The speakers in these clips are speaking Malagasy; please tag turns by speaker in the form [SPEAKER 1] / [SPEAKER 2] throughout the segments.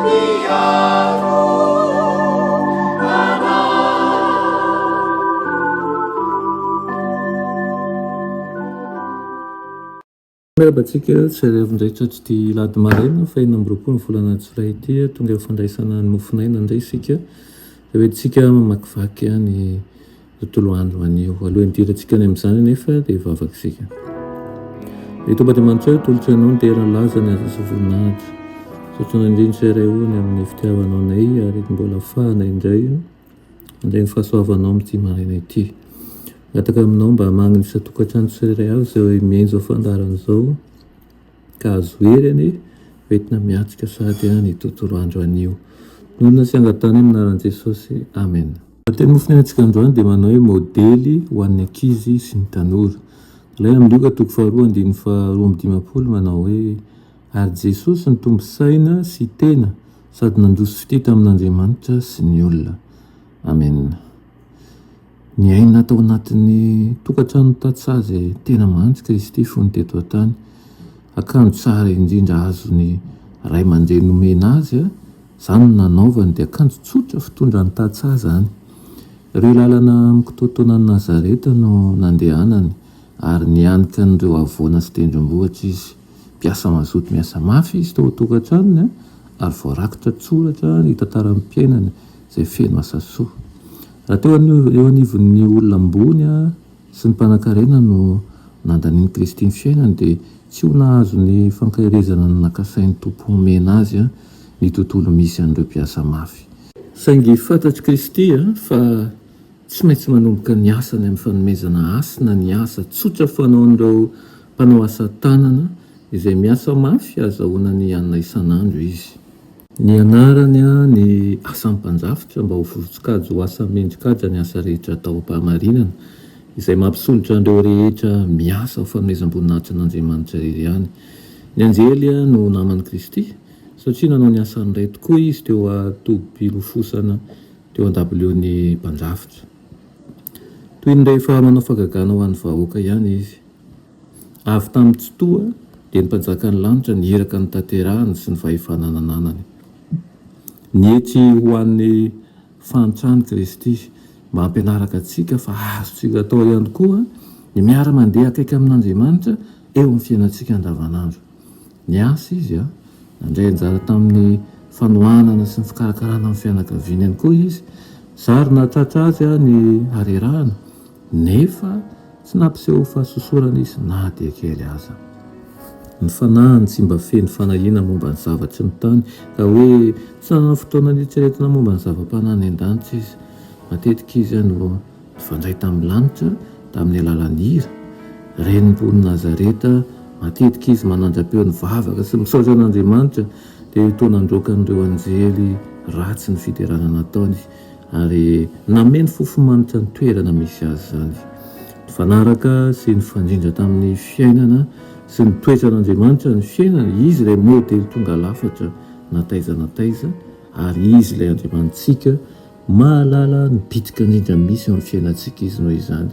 [SPEAKER 1] Niaro anay.
[SPEAKER 2] Miarahaba antsika tsirairay avy indray tratr'ity alahady maraina faha 26 ny volana jolay ity. Tonga eo fandraisana ny mofon'aina indray isika. Dia hoentintsika mamakivaky ny tontolo andro anio. Alohan'ny hidirantsika any amin'izany anefa dia hivavaka isika. Ry Tompo Andriamanitra ô, atolotro Anao ny dera, ny laza, ny haja sy voninahitra. Misaotra Anao indrindra izahay Ray ô ny amin'ny fitiavanao anay ary mbola afahana indray handray ny fahasoavanao amin'ity maraina ity. Mangataka aminao mba hamangy ny isan-tokantrano tsirairay avy izao mihaino izao fandaharana izao ka azo hery anie hoentina miatrika sahady ny tontolo andro anio. Tononina sy angatahana amin'ny anaran'i Jesosy. Amen. Ny teny nofinenantsika androany dia manao hoe modely ho an'ny ankizy sy ny tanora. Ilay amin'ny Lioka toko faharoa andininy faharoa 52 manao hoe ary Jesosy nitombo saina sy tena sady nandroso fitia tamin'Andriamanitra sy ny olona. Amen. Niaina tao anatin'ny tokantrano tantsaha izay tena mantsy Kristy fony teto an-tany. Akanjo tsara indrindra azon'ny ray aman-dreny nomena azy, izany no nanaovany, dia akanjo tsotra fitondran'ny tantsaha izany. Ireo lalana mikitoantoanan'i Nazareta no nandehanany, ary nianika an'ireo havoana sy tendrombohitra izy. Mpiasa mazoto miasa mafy izy tao an-tokantranony, ary voarakitra an-tsoratra ny tantaram-piainany izay feno asa soa. Raha teo eo anivon'ny olona ambony sy ny mpanankarena no nandanian'i Kristy ny fiainany dia tsy ho nahazo ny fankaherezana nakasain'ny Tompo homena azy ny tontolo misy an'ireo mpiasa mafy. Saingy fantatr'i Kristy fa tsy maintsy manomboka ny asany amin'ny fanomezana hasina ny asa tsotra fanaon'ireo mpanao asa tanana izay miasa mafy hahazahoana ny hanina isan'andro izy. Nianarany ny asan'ny mpandrafitra mba ho voron-tsokajy ho asa mendri-kaja ny asa rehetra atao am-pahamarinana, izay mampisondrotra an'ireo rehetra miasa ho fanomezam-boninahitra an'Andriamanitra irery ihany. Ny anjely no naman'i Kristy, satria nanao ny asan'ny Ray tokoa izy teo an-tobim-pilofosana teo an-dabilion'ny mpandrafitra. Toy ny rehefa manao fahagagana ho an'ny vahoaka ihany izy. Avy tamin'ny Tsitoha, dia ny Mpanjakan'ny lanitra ny iraka notanterahiny sy ny fahefana nananany. Nietry ho an'ny fahantrany Kristy, mba hampianaraka antsika fa azontsika atao ihany koa ny miara-mandeha akaiky amin'Andriamanitra eo amin'ny fiainantsika andavanandro. Niasa izy, nandray anjara tamin'ny fanohanana sy ny fikarakarana ny fianakaviany ihany koa izy. Zary nahatratra azy ny harerahana, nefa Tsy nampiseho fahasosorana izy na dia kely aza. Ny fanahiny tsy mba feno fanahiana momba ny zavatry ny tany, ka hoe tsy nanana fotoana nieritreretina momba ny zava-panahy any an-danitra izy. Matetika izy no nifandray tamin'ny lanitra tamin'ny alalan'ny hira. Ren'ny mponin'i Nazareta matetika izy manandra-peo nivavaka sy misaotra an'Andriamanitra, dia toa nandroaka an'ireo anjely ratsy ny fiderana nataony. Ary nameno fofo-manitra ny toerana misy azy izany. Nifanaraka sy nifandrindra tamin'ny fiainana sy ny toetran'Andriamanitra ny fiainany, Izy ilay modely tonga lafatra na taiza na taiza, ary Izy ilay Andriamanitsika, mahalala ny bitika indrindra misy eo amin'ny fiainantsika Izy noho izany.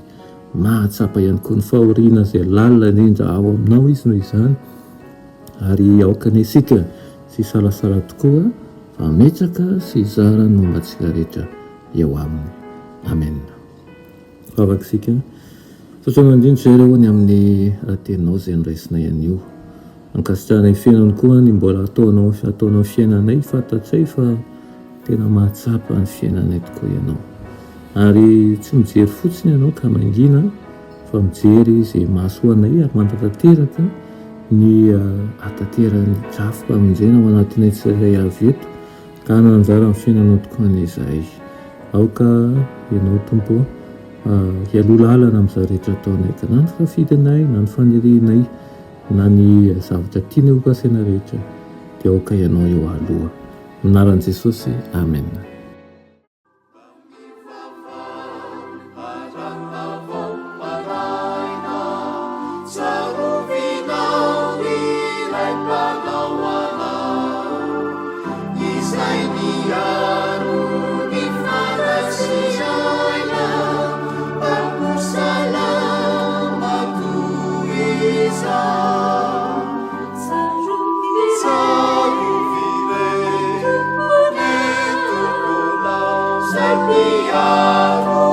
[SPEAKER 2] Mahatsapa ihany koa ny fahoriana izay lalina indrindra ao aminao Izy noho izany, ary aoka anie isika tsy hisalasala tokoa fa hametraka sy hizara ny momba antsika rehetra eo Aminy. Amena. Vavaka isika. Misaotra Anao indrindra izay Ray ô ny amin'ny Teninao izay noraisinay anio. Ankasitrahanay feno ihany koa ny mbola ataonao ataonao fiainanay, fantatray fa tena mahatsapa ny fiainanay tokoa Ianao. Ary tsy mijery fotsiny Ianao ka mangina fa mijery izay mahasoa anay ary manatanteraka ny hatanteran'ny drafi-pamonjena ao anatinay tsirairay avy eto ka hanana anjara amin'ny fiainanao tokoa anie izahay. Aoka Ianao Tompo hialoha lalana amin'izay rehetra ataonay ka na ny safidinay na ny fanirianay na ny zavatra tianay ho kasaina rehetra dia aoka Ianao eo aloha. Amin'ny anaran'i Jesosy, Amen.
[SPEAKER 1] izay mpiaro.